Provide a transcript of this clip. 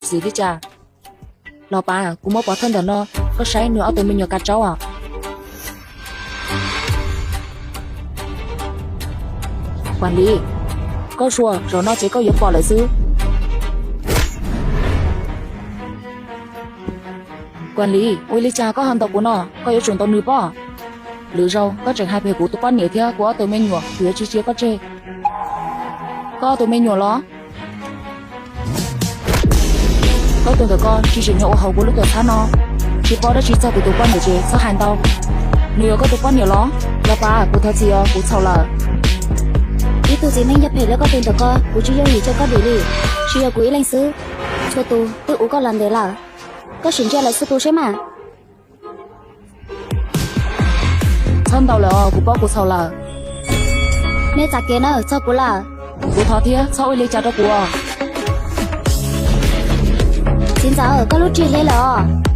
txim li cas? Los Pav, kuv muab pov thawj ntawm no, koj saib nws ob tug me nyuam kav tsaub os. Kuam Lis, koj sua, zaum no ces koj yuav pom lawm xwb. Kuam Lis, ua li cas koj ho ntaus kuv no? Koj yuav tsum ntaus nws pob. Lwm zaus koj tseem hais phem kuv tus poj niam thiab kuv ob tug me nyuam, kuv yuav tsis tso koj tseg. Koj ob tug me nyuam los? Koj tus ntawm ko tsis tsim nyog ua hauv kuv lub tuam txhab no. Tsis paub dab tsi txog kuv tus poj niam ces txhob hais ntau. Nws yog koj tus poj niam los? Los Pav, kuv thov txim os, kuv txhaum lawm. Ib tug txiv neej yog phem li koj tus ntawm ko, kuv tsis yooj yim coj koj dim li. Tsis yog kuv ib leeg xwb, txhua tus twb ua koj los ntev lawm. Koj sim ntsia lawv txhua tus seb mas. Txhob ntaus lawm os, kuv paub kuv txhaum lawm. Nej txav kev na, txog kuv lawm. Kuv thov thiab, txhob ua li cas rau kuv os. Txiv ntxawm, koj lub rig hle lawm os.